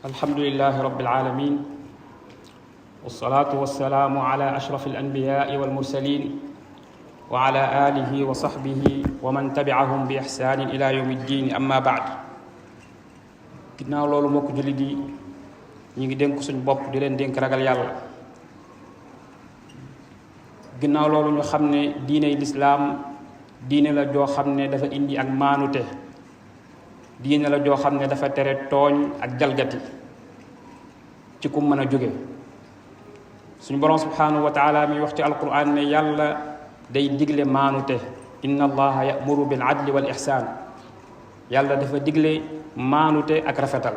الحمد لله رب العالمين والصلاة والسلام على أشرف الأنبياء والمرسلين وعلى آله وصحبه ومن تبعهم بإحسان إلى يوم الدين أما بعد ginnaaw loolu mbokk jullit yi ñu ngi dénk suñu bopp di leen dénk ragal yàlla ginnaaw loolu ñu xam ne diiney lislaam diine la joo xam ne dafa indi ak maanute diine la joo xam ne dafa tere tooñ ak jalgati ci ku mën a jóge suñu boroom subhanahu wa taala mi wax ci alquran ne yàlla day digle maanute inna allaha ya'muru bil adli wal ihsaan yàlla dafa digle maanute ak rafetal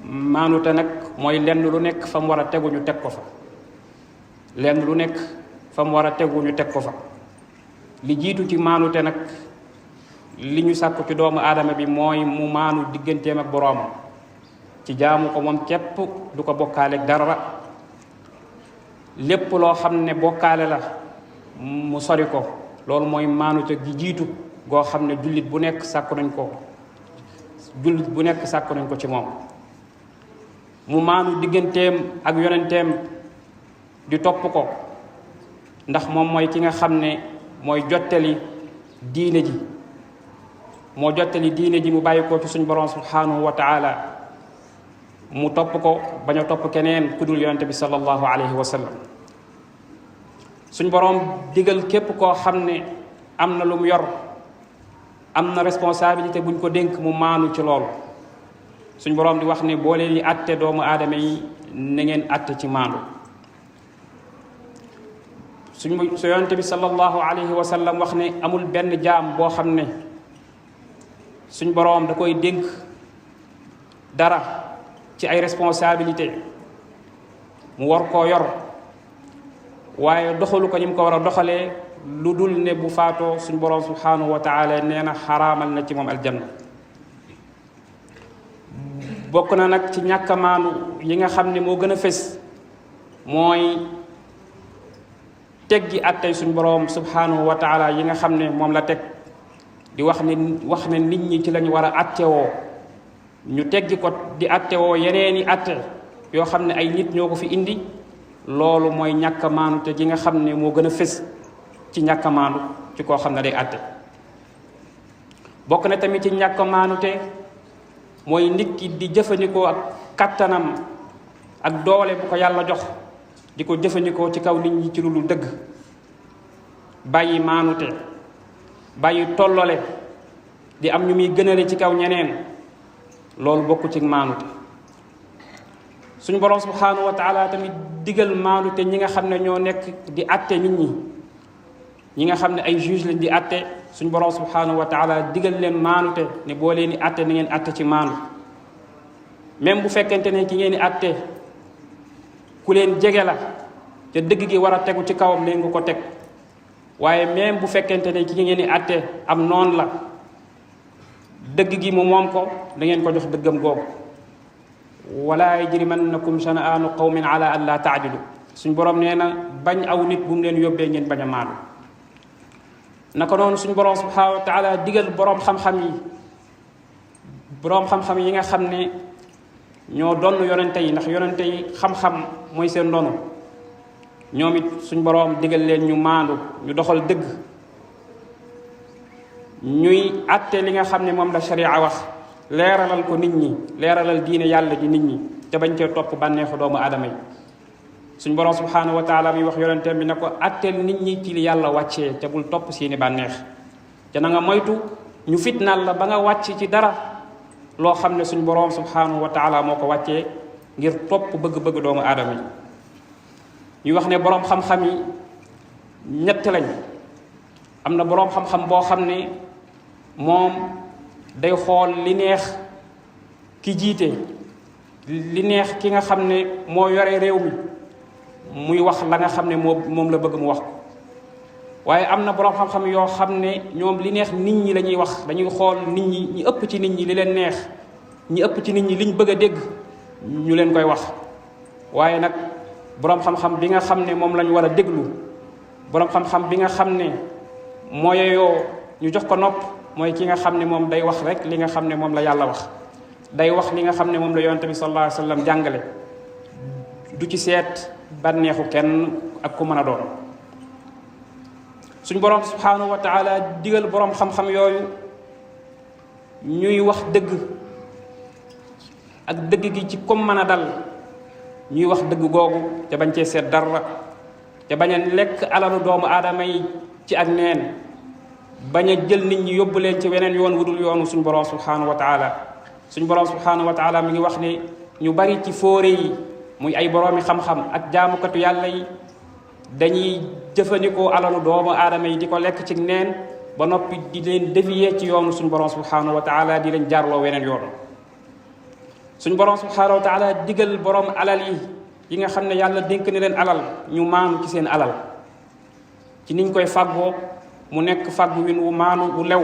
maanute nag mooy lenn lu nekk fa mu war a tegu ñu teg ko fa lenn lu nekk fa mu war a tegu ñu teg ko fa li jiitu ci maanute nag li ñu sàkku ci doomu aadama bi mooy mu maanu digganteem ak boroomam ci jaamu ko moom képp du ko bokkaale ak dara lépp loo xam ne bokkaale la mu sori ko loolu mooy maanute gi jiitu goo xam ne jullit bu nekk sàkku nañ ko ci moom mu maanu digganteem ak yonenteem di topp ko ndax moom mooy ki nga xam ne mooy jottali diine ji moo jottali diine ji mu bàyyi ko ci suñ borom subhanahu wa taala mu topp ko bañ a topp keneen ku dul yonente bi sallallahu alayhi wa sallam suñ borom digal képp koo xam ne am na lu mu yor am na responsabilité buñ ko dénk mu maanu ci loolu suñ borom di wax ne boo leen di atte doomu aadama yi na ngeen atte ci maandu su yonente bi sallallahu alayhi wa sallam wax ne amul benn jaam boo xam ne suñ boroom da koy dénk dara ci ay responsabilité mu war koo yor waaye doxalu ko ni mu ko war a doxalee lu dul ne bu faatoo suñ boroom subhanahu wa taala nee na xaraamal na ci moom aljanna bokk na nag ci ñàkk a maanu yi nga xam ne moo gën a fés mooy teggi attey suñ boroom subhanahu wa taala yi nga xam ne moom la teg di wax ne nit ñi ci lañu war a attewoo ñu teggi ko di attewoo yeneeni atte yoo xam ne ay nit ñoo ko fi indi loolu mooy ñàkk a maanu te gi nga xam ne moo gën a fés ci ñàkk a maanu ci koo xam ne day atte bokk na tamit ci ñàkk a maanu te mooy nit ki di jëfandikoo ak kattanam ak doole bu ko yàlla jox di ko jëfandikoo ci kaw nit ñi ci lu dul dëgg bàyyi maanute bàyyi tollole di am ñu muy gënale ci kaw ñeneen loolu bokku ci maanute suñu boroom subhanahu wa taala tamit digal maanute ñi nga xam ne ñoo nekk di atte nit ñi nga xam ne ay juge lañ di atte suñu boroom subhanahu wa taala digal leen maanute ne boo leen di atte na ngeen atte ci maandu même bu fekkente ne ki ngeen di atte ku leen jege la te dëgg gi war a tegu ci kawam leen nga ko teg waaye même bu fekkente ne ki ngeen di atte am noon la dëgg gi mu moom ko da ngeen ko jox dëggam googu wala yajrimannakum shana'aanu qawmin ala an la taadilu suñ borom nee na bañ aw nit bu mu leen yóbbee ngeen bañ a maandu naka noonu suñ borom subhanahu wa taala digal boroom xam-xam yi nga xam ne ñoo donn yonente yi ndax yonente yi xam-xam mooy seen ndono ñoom it suñ boroom digal leen ñu maandu ñu doxal dëgg ñuy àtte li nga xam ne moom la sharia wax leeralal ko nit ñi leeralal diine yàlla ji nit ñi te bañ cee topp bànneexu doomu aadama yi suñ boroom subhanahu wa taala mi wax yonenteem bi ne ko àtteel nit ñi ci li yàlla wàccee te bul topp seeni bànneex te na nga moytu ñu fitnaal la ba nga wàcc ci dara loo xam ne suñ boroom subhanahu wa taala moo ko wàccee ngir topp bëgg-bëgg doomu aadama yi ñu wax ne boroom xam-xam yi ñett lañ am na boroom xam-xam boo xam ne moom day xool li neex ki jiite li neex ki nga xam ne moo yore réew mi muy wax la nga xam ne moom la bëgg mu wax ko waaye am na boroom xam-xam yoo xam ne ñoom li neex nit ñi la ñuy wax dañuy xool nit ñi ñi ëpp ci nit ñi li leen neex ñi ëpp ci nit ñi liñ bëgg a dégg ñu leen koy wax waaye nag boroom xam-xam bi nga xam ne moom lañ war a déglu boroom xam-xam bi nga xam ne mooyeyoo ñu jox ko nopp mooy ki nga xam ne moom day wax rek li nga xam ne moom la yàlla wax day wax li nga xam ne moom la yonent bi sallallahu alayhi wa sallam jàngale du ci seet bànneexu kenn ak ku mën a doon. suñ borom subhanahu wa taala digal borom xam-xam yooyu ñuy wax dëgg ak dëgg gi ci comme mën a dal ñuy wax dëgg googu te bañ cee seet dara te bañ a lekk alalu doomu aadama yi ci ak neen bañ a jël nit ñi yóbbu leen ci weneen yoon wudul yoonu suñ borom subhanahu wa taala. suñ borom subhanahu wa taala mi ngi wax ne ñu bari ci fóore yi muy ay boroomi xam-xam ak jaamukatu yàlla yi dañuy jëfandikoo alalu doomu aadama yi di ko lekk ci neen ba noppi di leen dévier ci yoonu suñ borom subhanahu wa taala di leen jaarloo weneen yoon. suñ borom subhanahu wa taala digal borom alal yi nga xam ne yàlla dénk na leen alal ñu maanu ci seen alal ci niñ koy fàggoo mu nekk fàggu win wu maanu wu lew,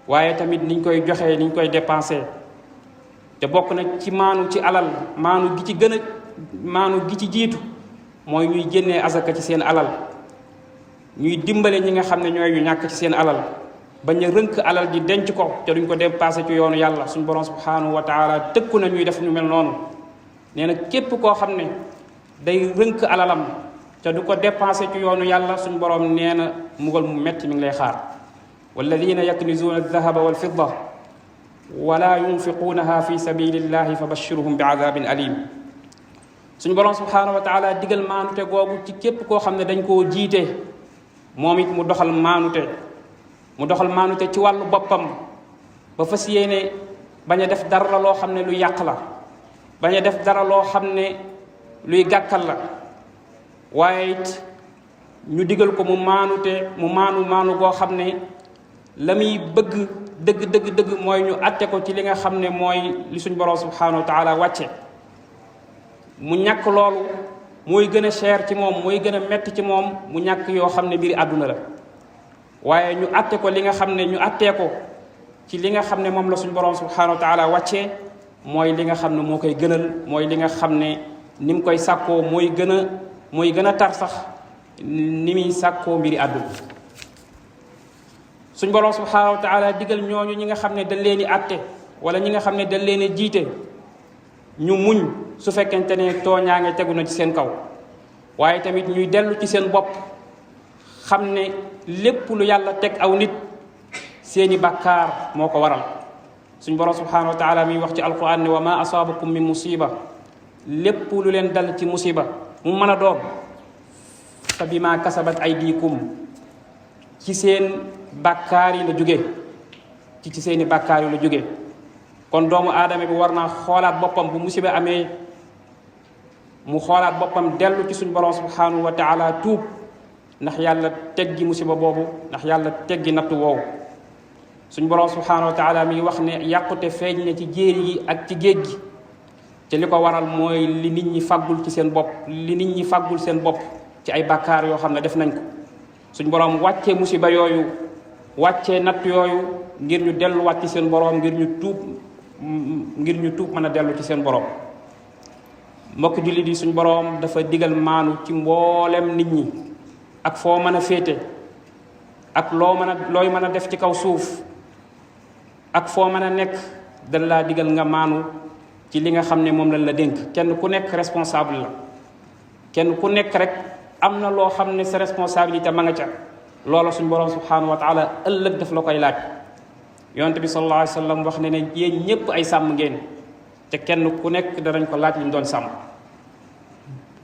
waaye tamit niñ koy joxee niñ koy dépensé. te bokk na ci maanu ci alal maanu gi ci gën a maanu gi ci jiitu mooy ñuy génnee azaka ci seen alal, ñuy dimbale ñi nga xam ne ñooy ñu ñàkk ci seen alal, bañ a rënk alal ji denc ko te duñ ko dépassé ci yoonu yàlla. suñ borom subhanahu wa taala tëkku na ñuy def ñu mel noonu. nee na képp koo xam ne day rënk alalam te du ko dépensé ci yoonu yàlla suñ borom nee na mugal mu metti mi ngi lay xaar. walladina yaknizuuna aldahaba walfidda wala yunfiquunaha fi sabilillahi fa bashirhum bi adabin alim. suñ borom subhanahu wa taala digal maanute googu ci képp koo xam ne dañ koo jiite moom it mu doxal maanute ci wàllu boppam ba fas yéene bañ a def dara loo xam ne lu yàq la, bañ a def dara loo xam ne luy gàkkal la, waaye it ñu digal ko mu maanu goo xam ne la muy bëgg dëgg mooy ñu atte ko ci li nga xam ne mooy li suñ borom subhanahu wa taala wàcce. mu ñàkk loolu mooy gën a cher ci moom, mooy gën a metti ci moom mu ñàkk yoo xam ne mbiri àdduna la, waaye ñu atte ko li nga xam ne ñu attee ko ci li nga xam ne moom la suñ borom subhanahu wa taala wàccee mooy li nga xam ne moo koy gënal, mooy li nga xam ne ni mu koy sàkkoo mooy gën a tar sax ni muy sàkkoo mbiri àdduna. suñ borom subhanahu wa taala digal ñooñu ñi nga xam ne dañ leen di atte wala ñi nga xam ne dañ leen a jiite ñu muñ su fekkente ne tooñaange tegu na ci seen kaw, waaye tamit ñuy dellu ci seen bopp xam ne lépp lu yàlla teg aw nit seeni bàkkaar moo ko waral. suñ borom subhanahu wa taala mi wax ci alquran ne wa ma asaabakum min musiba, lépp lu leen dal ci musiba mu mën a doon fa bima kasabat aydikum, ci seen bàkkaar yi la jóge, ci seeni bàkkaar yi la jóge. kon doomu aadama bi war naa xoolaat boppam bu musiba amee mu xoolaat boppam dellu ci suñ borom subhanahu wa taala tuub, ndax yàlla teggi musiba boobu, ndax yàlla teggi nattu woowu. suñ borom subhanahu wa taala mi ngi wax ne yàqute feeñ ne ci jéer yi ak ci géej gi, te li ko waral mooy li nit ñi fàggul seen bopp ci ay bàkkaar yoo xam ne def nañ ko. suñ borom wàccee musiba yooyu, wàccee natt yooyu ngir ñu delluwaat ci seen borom, ngir ñu tuub mën a dellu ci seen borom. mbokk jullit yi, suñ borom dafa digal maanu ci mboolem nit ñi ak foo mën a féete ak looy mën a def ci kaw suuf ak foo mën a nekk, dañ laa digal nga maanu ci li nga xam ne moom lañ la dénk. kenn ku nekk responsable la, kenn ku nekk rek am na loo xam ne sa responsabilité ma nga ca. loola suñ borom subhanahu wa taala ëllëg daf la koy laaj. yonent bi sallallahu alayhi wa sallam wax ne yéen ñëpp ay sàmm ngeen, te kenn ku nekk danañ ko laaj li mu doon sàmm.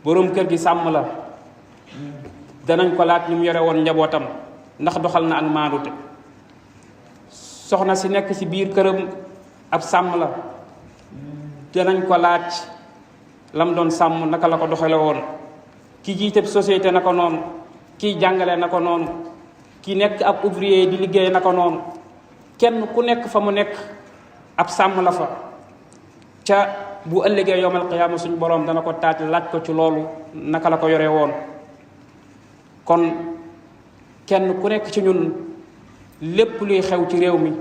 boroom kër gi sàmm la, danañ ko laaj li mu yore woon njabootam ndax doxal na ak maandute. soxna si nekk ci biir këram ab sàmm la, danañ ko laaj lam doon sàmm naka la ko doxale woon. ki jiite société na ko noonu, kiy jàngale na ko noonu, ki nekk ab ouvrier di liggéey na ko noonu. kenn ku nekk fa mu nekk ab sàmm la fa, ca bu ëllëgee yowmal qiyaama suñu borom dana ko taaj laaj ko ci loolu naka la ko yore woon. kon kenn ku nekk ci ñun lépp luy xew ci réew mi,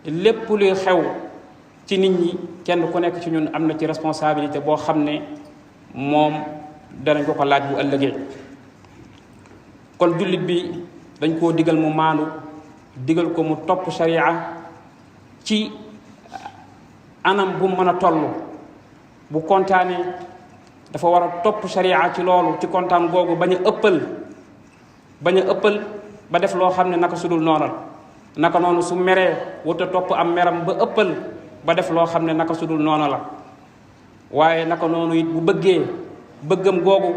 lépp luy xew ci nit ñi, kenn ku nekk ci ñun am na ci responsabilité boo xam ne moom danañ ko laaj bu ëllëgee. kon jullit bi dañ koo digal mu maandu, digal ko mu topp sharia ci anam bu mën a toll bu kontaanee dafa war a topp sharia ci loolu ci kontaan googu bañ a ëppal ba def loo xam ne naka sudul noonal naka noonu su meree wuta topp am meram ba ëppal ba def loo xam ne naka sudul noona la waaye naka noonu it bu bëggam googu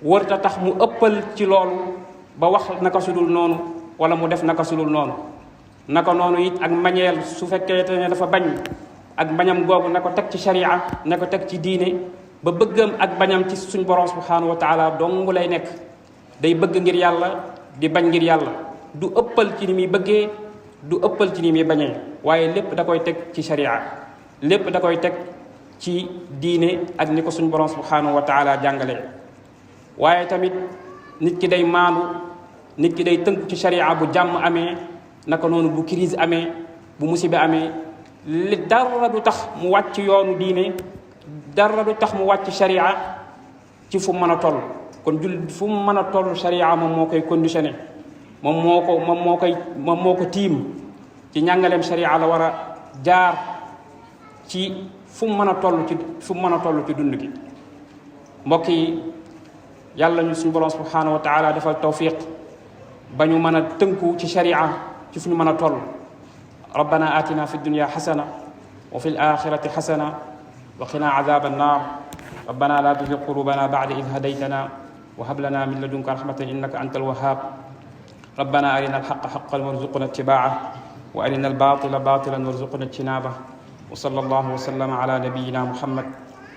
wërta tax mu ëppal ci loolu ba wax naka sudul noonu wala mu def naka sudul noonu naka noonu it ak mañeel su fekkee ne dafa bañ ak bañam googu na ko teg ci sharia na ko teg ci diine ba bëggam ak bañam ci suñ borom subhanahu wa taala dong lay nekk day bëgg ngir yàlla di bañ ngir yàlla du ëppal ci ni muy bëggee du ëppal ci ni muy bañee waaye lépp da koy teg ci sharia lépp da koy teg ci diine ak ni ko suñ borom subhanahu wa taala jàngalee waaye tamit nit ki day maandu nit ki day tënk ci sharia bu jàmm amee naka noonu bu crise amee bu musiba amee li dara du tax mu wàcc yoonu diine dara du tax mu wàcc sharia ci fu mën a toll kon jullit fu mu mën a toll sharia moom moo koy conditionné moom moo ko tiim ci njàngaleem sharia la war a jaar ci fu mu mën a toll ci dund gi mbokk yi yàlla ñu suñu borom subhanahu wa taala defal tawfiq ba ñu mën a tënku ci sharia ci fu ñu mën a toll ربنا آتنا في الدنيا حسنة وفي الآخرة حسنة وقنا عذاب النار ربنا لا تزغ قلوبنا بعد إذ هديتنا وهب لنا من لدنك رحمة إنك أنت الوهاب ربنا أرنا الحق حقا وارزقنا اتباعه وأرنا الباطل باطلا وارزقنا اجتنابه وصلى الله وسلم على نبينا محمد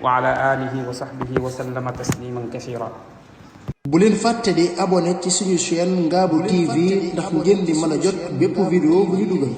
وعلى آله وصحبه وسلم تسليما كثيرا bu leen fàtte di abonné ci suñu chaîne Ngabou TV ndax ngeen di mën a jot bépp vidéo bu ñu dugal